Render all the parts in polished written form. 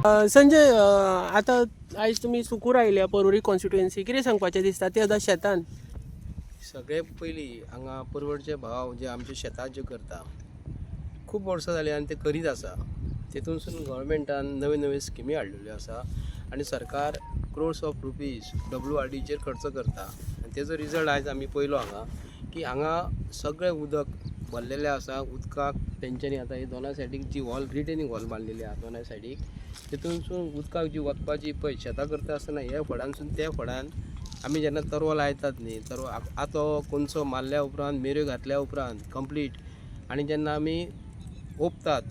संजय, आतां आयज तुमी सुकूर आयल्या पर्वरी कॉन्स्टिट्युएन्सी, कितें सांगपाचें दिसता ते आतां शेतान? सगळे पयलीं हांगा परवडचे भाव जे आमचे शेतां जे करता, खूब वर्सां जालीं आनी ते करीत आसा. तेतूनसून गव्हर्मेंटान नव्यो नव्यो स्किमी हाडलेल्यो आसा आनी सरकार क्रोर्स ऑफ रुपीज WRDचेर खर्च करता आनी तेजो रिजल्ट आयज आमी पयलो हांगा की हांगा सगळें उदक भरलेलें आसा. उदकाक तेंच्यांनी आतां ही दोनाय सायडीक जी वॉल, रिटेनींग वॉल बांदलेली आहा दोनाय सायडीक, तेतूनसून उदकाक जी वचपाची पळय शेतां करता आसतना ह्या फळांसून त्या फळान आमी जेन्ना तरवो लायतात न्ही, तरवो आतां कोनसो मारल्या उपरांत, मेऱ्यो घातल्या उपरांत कंप्लीट, आनी जेन्ना आमी ओंपतात,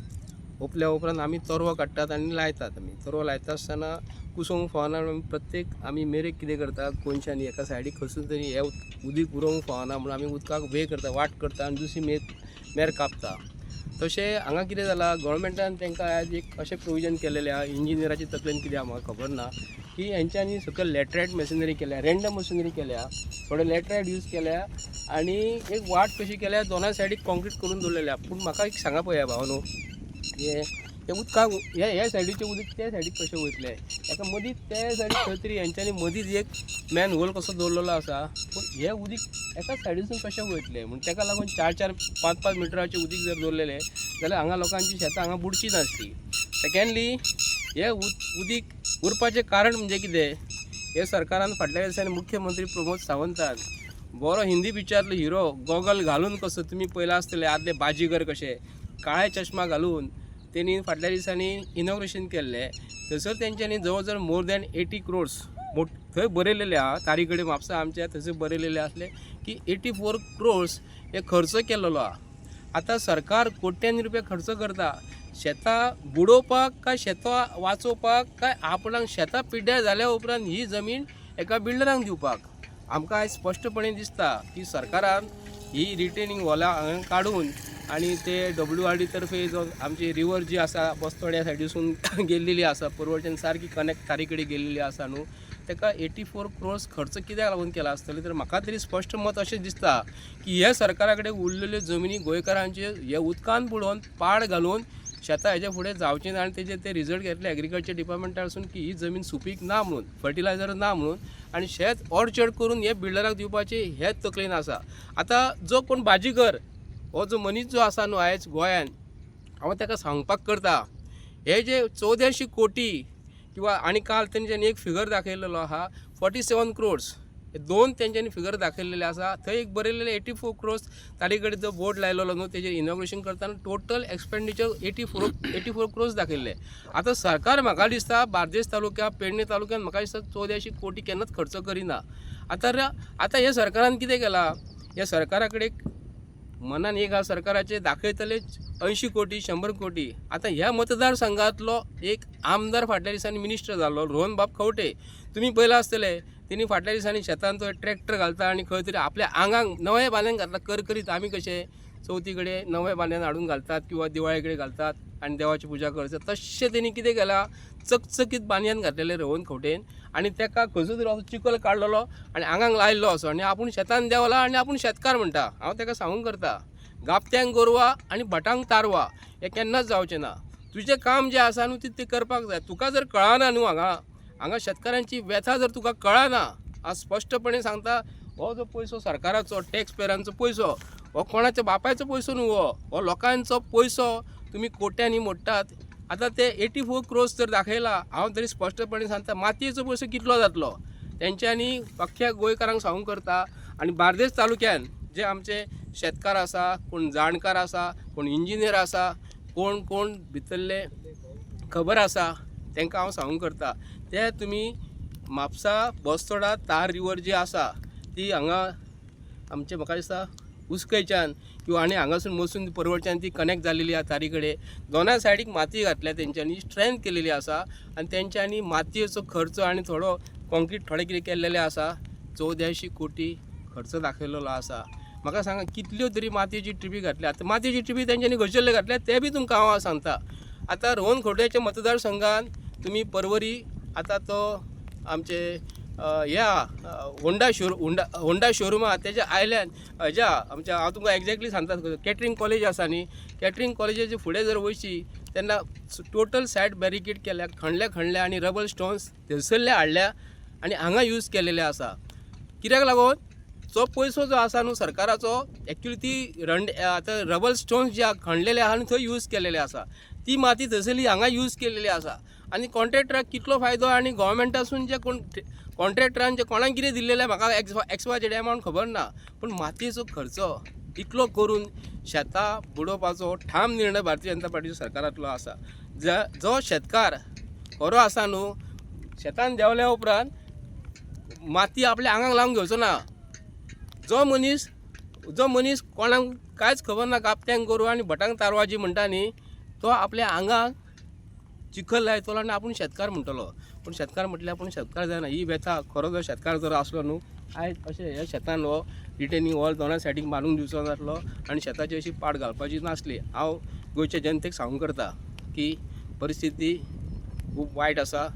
ओंपल्या उपरांत आमी तरवो काडटात आनी लायतात. आमी तरवो लायता आसतना कुसोवंक फावना म्हणून प्रत्येक आमी मेरेक कितें करता, कोनशांनी एका सायडीक खंयसून तरी हें उदीक उरोवंक फावना म्हणून आमी उदकाक वे करता, वाट करता आनी दुसरी मेर कापता. तशें हांगा कितें जालां, गव्हर्मेंटान तांकां आयज एक अशें प्रोविजन केलेलें आहा, इंजिनियराचे तकलेन कितें आहा म्हाका खबर ना, की हेंच्यांनी सकयल लॅटरायट मशिनरी केल्या, रँडम मशिनरी केल्या, थोडे लॅटरायट यूज केल्या आनी एक वाट कशी केल्या, दोनाय सायडीक कॉन्क्रीट करून दवरलेल्या. पूण म्हाका एक सांगा पळया भाव न्हू, हे हे उदकाक हे हे सायडीचें उदक त्या सायडीक कशें वयतलें? ताका मदींच त्या सायडीक खंय तरी हेंच्यांनी मदींच एक मॅन होल कसो दवरलेलो आसा, पूण हें उदीक एकाच सायडीसून कशें वयतलें? म्हूण ताका लागून चार चार पांच पांच मिटराचें उदीक जर दवरलेलें जाल्यार हांगा लोकांची शेतां हांगा बुडची नासली. सेकेंडली, हें उदीक उरपाचें कारण म्हणजे कितें, हे सरकारान फाटल्या दिसांनी मुख्यमंत्री प्रमोद सावंतान बरो हिंदी पिक्चरांतलो हिरो गॉगल घालून कसो तुमी पळयला आसतले, आदले बाजीगर कशे काळे चश्मा घालून तेणी फाटल्या दिसांनी इनॉग्रेशन केल्लें. थंयसर तेंच्यांनी जवळ जवळ मोर दॅन 80 क्रोर्स थंय बरयलेलें आहा, तारी कडेन म्हापसा आमच्या थंयसर बरयलेलें आसलें की 84 क्रोर्स हे खर्च केलेलो आहा. आतां सरकार कोट्यांनी रुपया खर्च करता शेतां बुडोवपाक काय शेतां वाचोवपाक, काय आपणाक शेतां पिड्ड्यार जाल्या उपरांत ही जमीन एका बिल्डरांक दिवपाक? आमकां आयज स्पश्टपणे दिसता की सरकारान ही रिटेनींग वॉलां हांगा काडून आनी ते WRD तर्फे जो आमची रिवर जी आसा बस्तोड्या सायडीसून गेल्लेली आसा, परवडच्यान सारकी कनेक्ट तारी कडेन गेल्लेली आसा न्हू, ताका 84 क्रोर्स खर्च कित्याक लागून केला आसतले? तर म्हाका तरी स्पश्ट मत अशें दिसता की हे सरकारा कडेन उरलेल्यो जमिनी गोंयकारांचे हे उदकान बुडोवन पाड घालून शेतां हेजे फुडें जावचें ना आनी तेजे ते रिजल्ट घेतले एग्रीकल्चर डिपार्टमेंटासून की ही जमीन सुपीक ना म्हणून, फर्टिलायझर ना म्हणून, आनी शेत ऑर्चर्ड करून हे बिल्डराक दिवपाचें हे तकलेन आसा. आतां जो कोण बाजीगर हो जो मनीस जो आसा न्हू आयज गोंयान, हांव ताका सांगपाक करता, हे जे 84 कोटी किंवा आनी काल तेंच्यांनी एक फिगर दाखयलेलो आहा 47 क्रोर्स, हे दोन तेंच्यांनी फिगर दाखयलेले आसा. थंय एक बरयलेले 84 क्रोर्स, ताचे कडेन जो बोर्ड लायलेलो न्हू तेजेर इनॉग्रेशन करतना टोटल एक्सपेंडिचर 84 क्रोर्स दाखयल्ले. आतां सरकार म्हाका दिसता बार्देस तालुक्या, पेडणे तालुक्यान म्हाका दिसता 84 कोटी केन्नाच खर्च करिना. आतां हे सरकारान कितें केलां, हे सरकारा कडेन मनान एक आहा, सरकाराचे दाखयतले 80 कोटी, 100 कोटी. आतां ह्या मतदारसंघांतलो एक आमदार फाटल्या दिसांनी मिनिस्टर जाल्लो रोहन बाब खंवटे, तुमी पळयलां आसतलें, तेणी फाटल्या दिसांनी शेतान तो ट्रॅक्टर घालता आनी खंय तरी आपल्या आंगाक नवें बांदून घातला करकरीत. आमी कशें चवथी कडेन नवें बांदून हाडून घालतात किंवा दिवाळे कडेन घालतात आनी देवाची पुजा करतात, तशें तेणी कितें केलां, चकचकीत बानयान घातलेलें रोहन खंवटेन आनी ताका खंयसर तरी असो चिखल काडलेलो आनी आंगाक लायल्लो असो आनी आपूण शेतान देंवला आनी आपूण शेतकार म्हणटा. हांव ताका सांगूंक करता, गाबत्यांक गोरवां आनी भटांक तारवां हें केन्नाच जावचें ना. तुजें काम जें आसा न्हू तें करपाक जाय. तुका जर कळना न्हू, हांगा हांगा शेतकारांची व्यथा जर तुका कळना, हांव स्पश्टपणे सांगता, हो जो पयसो सरकाराचो टॅक्स पेयरांचो पयसो, हो कोणाच्या बापायचो पयसो न्हू, हो लोकांचो पयसो तुमी कोट्यांनी मोडटात. आतां ते 84 क्रोर्स जर दाखयला, हांव तरी स्पश्टपणे सांगता, मातयेचो पयसो कितलो जातलो तेंच्यांनी अख्ख्या गोंयकारांक सांगूंक करता. आनी बार्देस तालुक्यान जे आमचे शेतकार आसा, कोण जाणकार आसा, कोण इंजिनियर आसा, कोण कोण भितरले खबर आसा, तांकां हांव सांगूंक करता, ते तुमी म्हापसा बस्तोडा तार रिवर जी आसा ती हांगा आमचे म्हाका दिसता उसकयच्यान किंवा आनी हांगासून मसून परवडच्यान ती कनेक्ट जाल्लेली आसा तारी कडेन. दोनाय सायडीक माती घातल्या तेंच्यांनी, स्ट्रेंथ केलेली आसा आनी तेंच्यांनी मातयेचो खर्च आनी थोडो कॉन्क्रीट थोडे कितें केल्लेले आसा. 84 कोटी खर्च दाखयलेलो आसा. म्हाका सांगा, कितल्यो तरी मातयेची ट्रिपी घातल्या. आतां मातयेची ट्रिपी तेंच्यांनी खंयसरले घातल्या ते बी तुमकां हांव सांगता. आतां रोहन खंवट्याच्या मतदारसंघान तुमी परवरी आतां तो आमचे ह्या होंडा शोरूम आहा तेज्या आयल्यान हेज्या आमच्या, हांव तुमकां एग्जॅक्टली सांगता, कॅटरींग कॉलेज आसा न्ही, कॅटरींग कॉलेजाच्या फुडें जर वयशी तेन्ना टोटल सायड बॅरिकेड केल्या, खणल्या खणल्या आनी रबल स्टोन्स थंयसरले हाडल्या आनी हांगा यूज केलेले आसा. कित्याक लागून जो पयसो जो आसा न्हू सरकाराचो, एक्चुली ती रंड आतां रबल स्टोन्स जे खणलेले आहा न्हू थंय यूज केलेले आसा, ती माती थंयसरली हांगा यूज केलेली आसा. आनी कॉन्ट्रॅक्टराक कितलो फायदो आनी गोवोरमेंटासून जे कोण कॉन्ट्रॅक्टरान जे कोणाक कितें दिल्लेलें म्हाका एक्स वाय झेड एमावंट खबर ना, पूण मातयेचो खर्चो इतलो करून शेतां बुडोवपाचो ठाम निर्णय भारतीय जनता पार्टीच्या सरकारांतलो आसा. जो शेतकार खरो आसा न्हू, शेतान देंवल्या उपरांत माती आपल्या आंगाक लावन घेवचो ना. जो मनीस कोणाक कांयच खबर ना, कापत्यांक गोरवां आनी भटांक तारवाजी म्हणटा न्ही, तो आपल्या आंगाक चिखल लायतलो आनी आपूण शेतकार म्हणटलो. पूण शेतकार म्हटल्यार आपूण शेतकार जायना. ही व्यथा खरो जर शेतकार जर आसलो न्हू, आयज अशें ह्या शेतान हो रिटेनिंग वॉल दोना सायडीक बांदूंक दिवचो नासलो आनी शेताची अशी पाट घालपाची नासली. हांव गोंयच्या जनतेक सांगूंक करता की परिस्थिती खूब वायट आसा.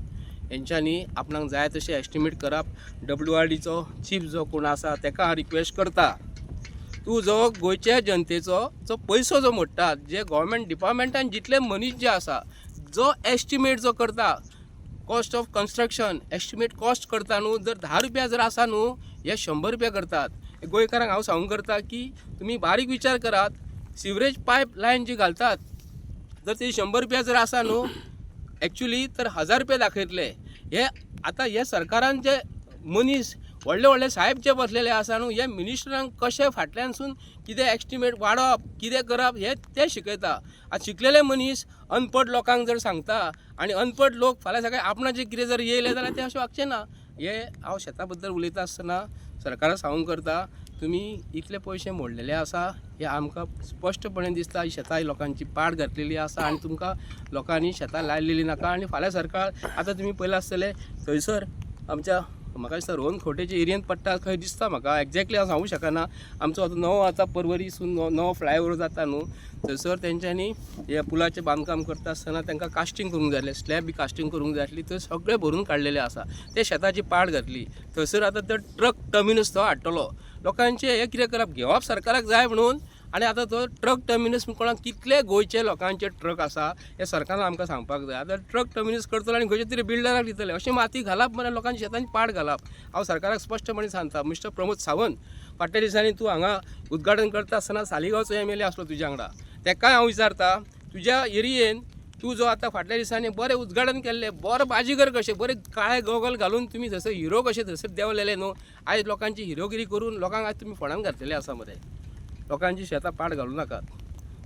हेंच्यांनी आपणाक जाय तशें एस्टिमेट करप. WRDचो चीफ जो कोण आसा तेका हांव रिक्वेस्ट करता, तूं जो गोंयच्या जनतेचो जो पयसो जो मोडटात, जे गोवोरमेंट डिपार्टमेंटान जितले मनीस जे आसा, जो एस्टिमेट जो करता, cost of construction estimate cost करता न्हू, जर 10 रुपया जर आसा न्हू, हे 100 रुपया करतात. गोंयकारांक हांव सांगूंक करता की तुमी बारीक विचार करात. सिवरेज पायप लायन जी घालतात, जर ती 100 रुपया जर आसा न्हू, एक्चुली तर 1000 रुपया दाखयतले. हे आतां हे सरकारान जे मनीस व्हडले व्हडले साहेब जे बसलेले आसा न्हू, हे मिनिस्टरांक कशें फाटल्यानसून कितें एस्टिमेट वाडोवप, कितें करप हें ते शिकयता. आतां शिकलेले मनीस अनपड लोकांक जर सांगता आनी अनपड लोक फाल्यां सकाळीं आपणाचें कितें जर येयलें जाल्यार ते अशें वागचें ना. हे हांव शेता बद्दल उलयता आसतना सरकाराक सांगूंक करता, तुमी इतले पयशे मोडलेले आसा हे आमकां स्पश्टपणे दिसता. ही शेतां लोकांची पाड घातलेली आसा आनी तुमकां लोकांनी शेतां लायलेली नाका. आनी फाल्यां सरकार आतां तुमी पळयलां आसतलें, थंयसर आमच्या म्हाका दिसता रोहन खंवटेच्या एरियेन पडटा खंय दिसता, म्हाका एग्जॅक्टली हांव सांगूंक शकना. आमचो आतां नवो आतां पर्वरीसून नवो फ्लायओवर जाता न्हू, थंयसर तेंच्यांनी हे पुलाचें बांदकाम करता आसतना तांकां कास्टींग करूंक जाय आसलें, स्लॅब बी कास्टींग करूंक जाय आसली, थंय सगळें भरून काडलेलें आसा. ते शेताची पाड घातली. थंयसर आतां तो ट्रक टर्मिनस तो हाडटलो. लोकांचें हें कितें करप घेवप सरकाराक जाय म्हणून. आनी आतां तो ट्रक टर्मिनस कोणाक कितले गोंयचे लोकांचे ट्रक आसा हें सरकारान आमकां सांगपाक जाय. आतां ट्रक टर्मिनस करतलो आनी खंयच्या तरी बिल्डराक दितले, अशी माती घालप म्हळ्यार लोकांच्या शेतांनी पाड घालप. हांव सरकाराक स्पश्टपणे सांगता, मिस्टर प्रमोद सावंत, फाटल्या दिसांनी तूं हांगा उद्घाटन करता आसतना सालिगांवचो MLA आसलो तुज्या वांगडा, तेकाय हांव विचारता, तुज्या एरियेन तूं जो आतां फाटल्या दिसांनी बरें उद्घाटन केल्लें, बरो बाजीगर कशें बरें काळे गॉगल घालून तुमी थंयसर हिरो कशे थंयसर देंवलेले न्हू, आयज लोकांची हिरोगिरी करून लोकांक आयज तुमी फोंडान घातलेले आसा मरे. लोकांची शेतां पाड घालूं नाकात.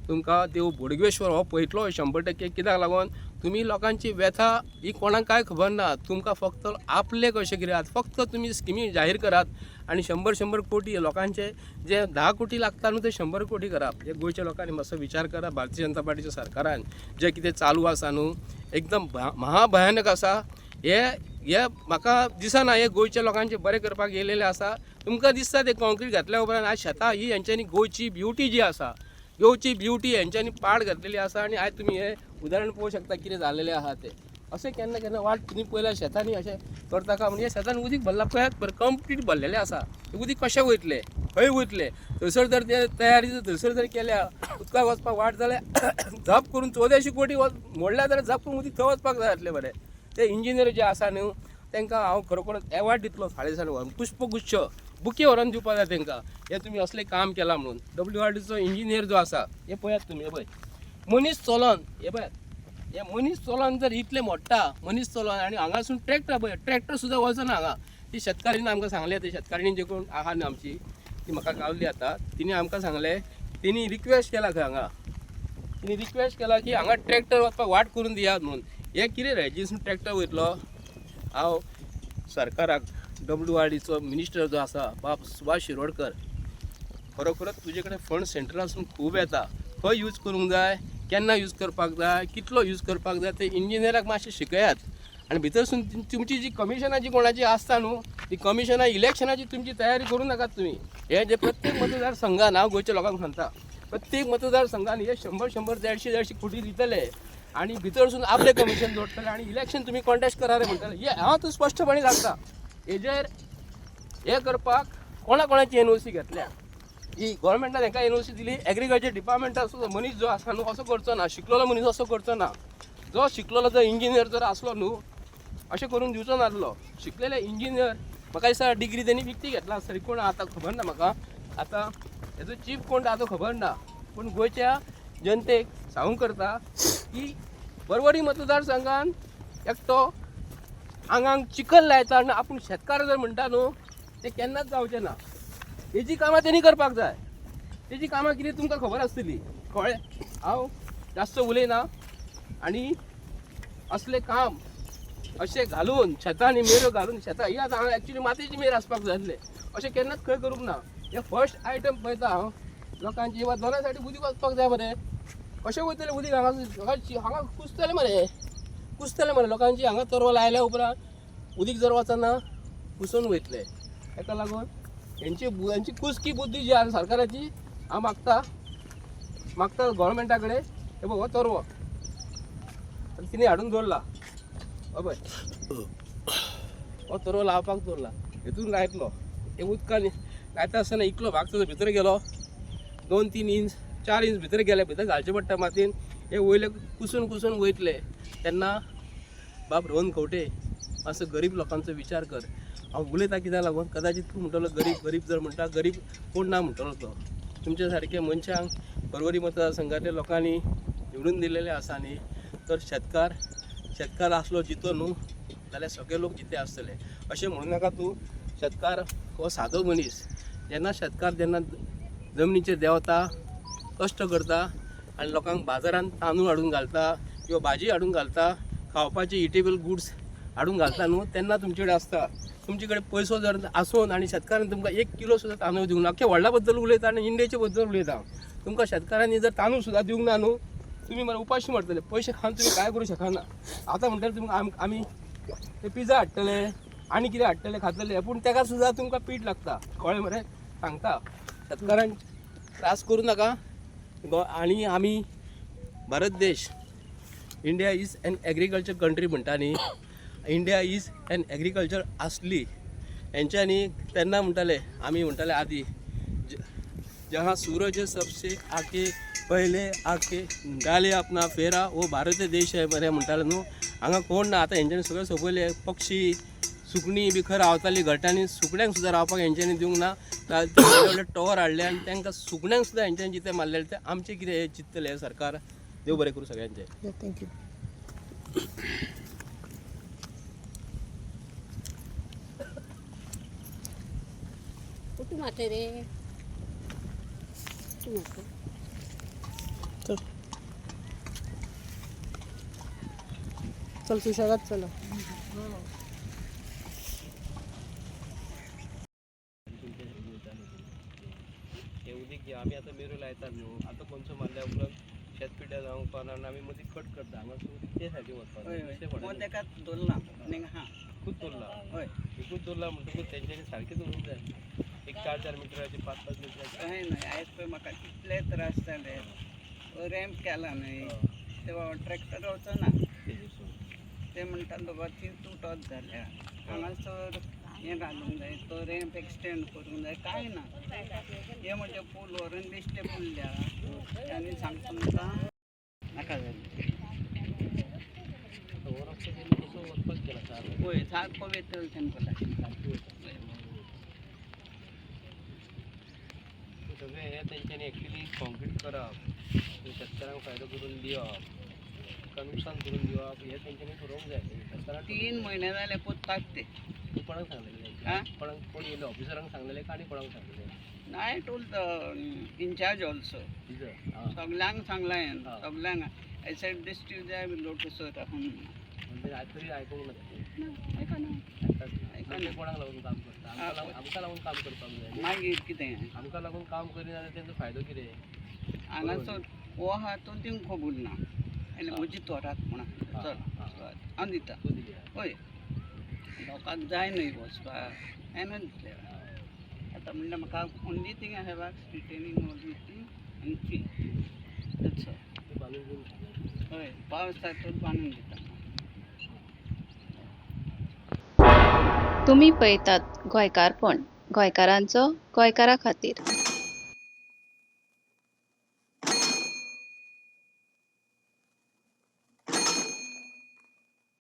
तुमकां देव बोडगेश्वर हो पळयतलो 100%. कित्याक लागून तुमी लोकांची व्यथा ही कोणाक कांय खबर ना. तुमकां फक्त आपले कशें कितें आहात, फक्त तुमी स्किमी जाहीर करात आनी शंबर शंबर कोटी लोकांचे जे 10 कोटी लागता न्हू ते 100 कोटी करप. हे गोंयच्या लोकांनी मातसो विचार करा. भारतीय जनता पार्टीच्या सरकारान जें कितें चालू आसा न्हू, एकदम महाभयानक आसा. हे हे म्हाका दिसना हे गोंयच्या लोकांचे बरें करपाक येयलेले आसा. तुमकां दिसता ते कॉन्क्रीट घातल्या उपरांत आयज शेतां ही हेंच्यांनी गोंयची ब्युटी जी आसा, गोंयची ब्युटी हेंच्यांनी पाड घातलेली आसा. आनी आयज तुमी हें उदाहरण पळोवंक शकता कितें जालेलें आहा तें. अशें केन्ना केन्ना वाट तुमी पळयल्या शेतांनी अशें करता काय? म्हणजे शेतान उदीक भरलां पळयात, बरें कंप्लीट भरलेलें आसा. उदीक कशें वयतलें, खंय वयतलें? थंयसर जर ते तयारी जर थंयसर जर केल्या उदकाक वचपाक वाट जाल्यार झप करून 1400 कोटी मोडल्या जाल्यार झप करून उदीक थंय वचपाक जाय आसलें बरें. ते इंजिनियर जे आसा न्हू, तांकां हांव खरोखर एवॉर्ड दितलो फाल्यां दिसांनी व्हरून, पुष्पगुच्छ बुके व्हरोन दिवपाक जाय तांकां, हे तुमी असलें काम केलां म्हणून. WRDचो इंजिनियर जो आसा, हे पळयात तुमी, हे पळय मनीस चलोन, हे पळयात, हे मनीस चलोन जर इतलें मोडटा मनीस चलोन. आनी हांगासून ट्रॅक्टर पळय, ट्रॅक्टर सुद्दां वचना हांगा. ती शेतकारीन आमकां सांगलें, ती शेतकारीन जे कोण आहा न्हू आमची, ती म्हाका गावली आतां, तिणी आमकां सांगलें, तिणी रिक्वेस्ट केला खंय हांगा, तिणी रिक्वेस्ट केला की हांगा ट्रॅक्टर वचपाक वाट करून दियात म्हणून. हे कितें रे जिसून ट्रॅक्टर वयतलो? हांव सरकाराक, WRDचो मिनिस्टर जो आसा बाब सुभाष शिरोडकर, खरोखरच तुजे कडेन फंड सेंट्रलासून खूब येता, खंय यूज करूंक जाय, केन्ना यूज करपाक जाय, कितलो यूज करपाक जाय ते इंजिनियराक मातशें शिकयात. आनी भितरसून तुमची जी कमिशनाची कोणाची आसता न्हू, ती कमिशनां इलेक्शनाची तुमची तयारी करूं नाकात तुमी. हे जे प्रत्येक मतदार संघान, हांव गोंयच्या लोकांक सांगता, प्रत्येक मतदार संघान हे शंबर शंबर देडशे देडशे कोटी दितले आनी भितरसून आपलें कमिशन जोडटले आनी इलेक्शन तुमी कॉन्टेस्ट करा रे म्हणटले. हे हांव आतां स्पश्टपणे सांगता, हेजेर हे करपाक कोणा कोणाची NOC घेतल्या. ही गोवोरमेंटान हेका एनओसी दिली. एग्रीकल्चर डिपार्टमेंटाचो मनीस जो आसा न्हू असो करचो ना, शिकलेलो मनीस असो करचो ना. जो शिकलेलो जो इंजिनियर जर आसलो न्हू अशें करून दिवचो नासलो. शिकलेले इंजिनियर म्हाका दिसता डिग्री तेणी विकती घेतला आसतली, कोण आतां खबर ना म्हाका, आतां हेजो चीफ कोण आतां खबर ना. पूण गोंयच्या जनतेक सांगूंक करता की परवरी मतदारसंघान एकटो आंगांक चिकल लायता आनी आपूण शेतकार जर म्हणटा न्हू तें केन्नाच जावचें ना. तेजी कामां तेणी करपाक जाय. तेजी कामां कितें तुमकां खबर आसतली, कळ्ळें? हांव जास्त उलयना. आनी असलें काम अशें घालून शेतांनी मेरो घालून शेतां ही आतां हांगा एक्चुली मातयेची मेर आसपाक जाय आसले, अशें केन्नाच खंय करूंक ना. हें फर्स्ट आयटम पळयता हांव लोकांची वा दोनाय सायडी उदीक वचपाक जाय मरे. कशें वयतलें उदीक हांगा? हांगा कुसतलें मरे, कुसतलें मरे लोकांची. हांगा तरवो लायल्या उपरांत उदीक जर वचना कुसून वयतलें. ताका लागून हेंची हेंची कुसकी बुद्धी जी आसा सरकाराची, हांव मागता मागता गोवोरमेंटा कडेन, हे पळय हो तरवो आतां तिणें हाडून दवरला, हो पळय हो तरवो लावपाक दवरला, हेतून लायतलो. हे उदकान लायता आसतना इतलो भाग ताजो भितर गेलो, 2-3 इंच 4 इंच भितर गेले, भितर घालचे पडटा मातयेन. हे वयले कुसून कुसून वयतले. तेन्ना बाब रोहन खंवटे मातसो गरीब लोकांचो विचार कर. हांव उलयता कित्याक लागून, कदाचित तूं म्हणटलो गरीब गरीब जर म्हणटा, गरीब कोण ना म्हणटलो तो. तुमच्या सारक्या मनशांक परवरी मतदारसंघातल्या लोकांनी निवडून दिलेले आसा न्ही, तर शेतकार शेतकार आसलो जितो न्हू जाल्यार सगळे लोक जिते आसतले. अशें म्हणू नाका तूं. शेतकार हो सादो मनीस. जेन्ना शेतकार जेन्ना जमनीचेर देंवता, कश्ट करता आनी लोकांक बाजारांत तांदूळ हाडून घालता किंवा भाजी हाडून घालता, खावपाची इटेबल गुड्स हाडून घालता न्हू, तेन्ना तुमचे कडेन आसता. तुमचे कडेन पयसो जर आसून आनी शेतकारान तुमकां 1 किलो सुद्दां तांदूळ दिवंक ना, अख्ख्या व्हडल्या बद्दल उलयता आनी इंडियेचे बद्दल उलयता, तुमकां शेतकारांनी जर तांदूळ सुद्दां दिवंक ना न्हू, तुमी मरे उपाशी मरतले. पयशे खावन तुमी कांय करूं शकना. आतां म्हणटले तुमकां आमी ते पिझ्झा हाडटले आनी कितें हाडटले खातले, पूण ताका सुद्दां तुमकां पीठ लागता. कळ्ळें मरे? सांगता शेतकारांक त्रास करूं नाका. आनी आमी भारत देश, India is an agriculture country म्हणटा न्ही, इंडिया is an agriculture आसली हेंच्यांनी तेन्ना म्हणटाले, आमी म्हणटाले आदी, जहाँ सूरज सबसे आके पहिले आके डाले अपना फेरा वो भारत देश है बरें म्हणटाले न्हू. हांगा कोण ना आतां. हेंच्यांनी सगळें सोंपयलें. पक्षी सुकणीं बी खंय रावतालीं घरट्यांनी, सुकण्यांक सुद्दां रावपाक हेंच्यांनी दिवंक ना. व्हडले व्हडले टॉवर हाडले आनी तांकां सुकण्यांक सुद्दां हेंच्यांनी जितें मारलेलें. तें आमचें कितें हें चिंततलें हें सरकार. देव बरें करूं सगळ्यांचें. Thank you. कुठून मारते रे? कुठून मारते? चल चल सुशेगाद चला. हे उदीक जे आमी आतां मेरो लायतात न्हू, आतां कोनसो मारल्या उपरांत शेत पिड्ड्यार जावंक पावना आनी आमी मदीं कट करता. हांगा उदीक ते सायडीन वचपाक हय जाय. हय दुसरे हो फळांनी. तेका दवरला आनी हा. एकूच दवरला? हय. एकूच दवरला म्हणटकूच तेंच्यांनी सारकें दवरूंक जाय, एक 4-4 मिटराचे, 5-5 मिटराचे. तशें न्हय, आयज पळय म्हाका कितले त्रास जाले. रॅम्प केला न्हय, ते ट्रॅक्टर वचना. तेजेसून ते म्हणटा बाबा ती तुटत जाल्या, हांगासर हें घालूंक जाय, तो रॅम्प एक्सटेंड करूंक जाय. कांय ना. हे म्हणजे पूल व्हरून बेश्टे पुरल्या आनी सांगता तुमकां नाका जालें. हो रस्तो तेणी कसो वचपाक केला सारको? पळय सारको वेतल तेमकां लागीं. सारको वयता सगळें. हें तेंच्यांनी एक्चुली कॉन्क्रीट करप, शेतकारांक फायदो करून दिवप का नुकसान करून दिवप हें तेंच्यांनी थारोवंक जाय शेतकारांक. 3 म्हयने जाले पोत्ताक ते. तूं कोणाक सांगलेलें? आं? कोणाक कोण येयले ऑफिसरांक सांगलेलें का आनी कोणाक सांगलेलें? I told the incharge also. Teacher आं. सगल्यांक सांगलां हांवें. हा. सगल्यांक I said this Tuesday I will go to sir. म्हणजे आज तरी आयकूंक ना तें? आयकना. आयकना. आयकना. ते कोणाक लागून काम करता? आमकां लागून, आमकां लागून काम करपाक जाय. मागीर कितें? आमकां लागून काम करिना जाल्यार तेंचो फायदो कितें? हांगासर हो आहा तो दिवंक खबर ना आनी म्हजी तोरात म्हणून चल हांव दिता. तूं दिली? हय, लोकांक जाय न्हय वचपाक, हांवें दितलें. आतां म्हणल्यार म्हाका only thing I have retaining wall ती आनी ती, that's all. तूं बांदून दिवन सांगलें? हय, पावस जातच बांदून दिता. तुमी पळयतात गोंयकारपण, गोंयकारांचो गोंयकारा खातीर.